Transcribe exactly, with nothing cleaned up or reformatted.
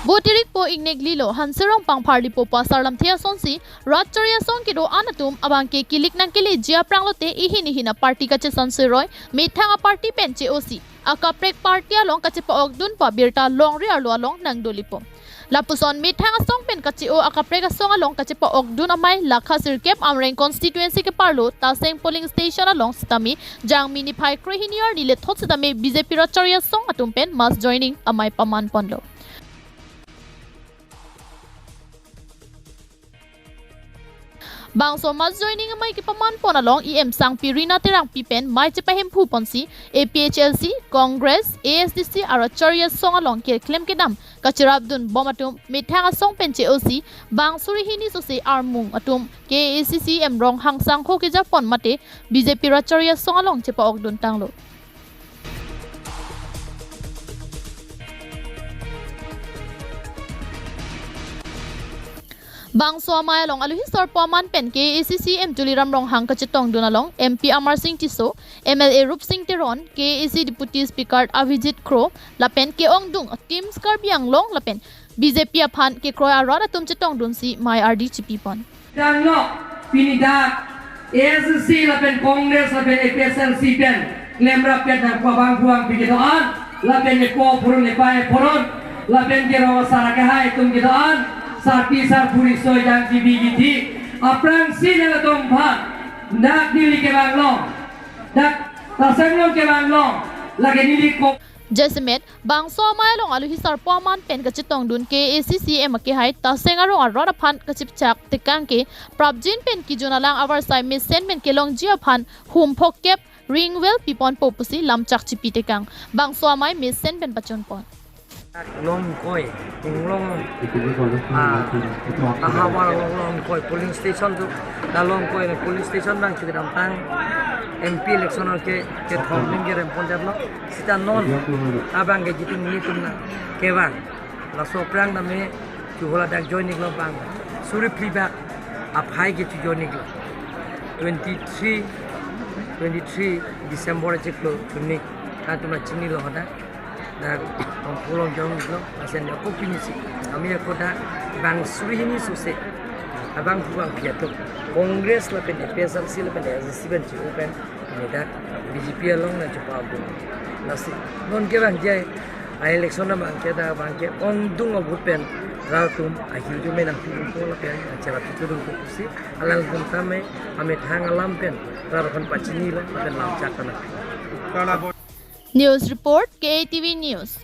Bo tarik po ingnek lilo Hanserong pangpharlipo pu asarlamthe asonsi rat chari asong kedo-an atum abangke kilik nangkeleji aphrang lote ihin ihin aparty kachesonsi roi methang aparty pen che-osi akaprek party along kachepa-okdun pu abirta longri arlo along nangdolipo. Lapuson methang asong pen kache-o akaprek asong along kachepa-okdun amei lakha sirkep Amreng constituency keparlo Taseng polling station along sitame Jangmi niphai krehini arni lethot sitame B J P rat chari asong atum pen mass joining amei pamanponlo. Bangso mass joining amei kepamanpon along E M sangpi Rina Terangpi pen mei chepahemphuponsi A P H L C, Congress, A S D C arat chari asong along keklem kedam kacherapdunbom atum methang asong pen che-osi bang suri hini sose armung atum K A A C C E M Ronghang sangho kejapon mate B J P rat chari asong along chepa-okdun tanglo. Bangso amei along alohi sarpo aman pen K A A C C E M Tuliram Ronghang kachetongdun along M P Amarsing Tisso, M L A Rupsing Teron, K A A C Deputy Speaker Avijit Kro lapen ke-ongdung Teams Karbi Anglong lapen B J P aphan kekroi arat atum chetongdunsi mei ardi chepipon. Danglo, pini dak A S D C lapen Congress lapen A P H L C pen klemrap pen nangpu abangphu abangpi kedo-an, lapen epo aphuron epa aphuron, lapen kerong asar akehai atum kedo-an, sarpi sarpo riso ejang kebi kethe, aphrangsi nangtum aphan dak Delhi kevang along, dak Taseng along kevang along, lake neli ko- Jasemet, bangso amei along alohi sarpo aman pen kachetongdun K A A C C E M akehai Taseng arong arat aphan kachepchak tekang ke prapjin pen kejun alang avarsai mesen pen kelongji aphan hum phokep ring well piponpo pusi lamchak chepi tekang. Bangso amei mesen pen pachunpon. Longkoi, Inglong, ah, ahavar along Longkoi polling station tu, la Longkoi le polling station abang chukidamtang M P election ke, kethom ning kerempon detlo. Sita non abang ke jiting ni tum na kevang. Laso aphrang name chuhola dak join iklo bang. Suri phli bak aphai ke chu join iklo. Twenty-three, twenty-three December chiklo chunik. Kan tum chinilo hadak. Dak tongpulong join iklo. Asen ya kopi nisi. Kami ya koda bang suri hini sose. Abangphu abangpi atum Congress lapen A P H L C lapen A S D C pen che-o pen. Kami dak B J P along nangchepa-okdun. Lasi non ke bang jai a election abang ke dak abang ke-ongdung a-vote pen rat atum ahiu atum nangpidunpo lapen nangcherap pidunpo pusi alanglitum tame amethang alam pen rat aphan pachinilo lapen lamchak kana. News report, K A T V News.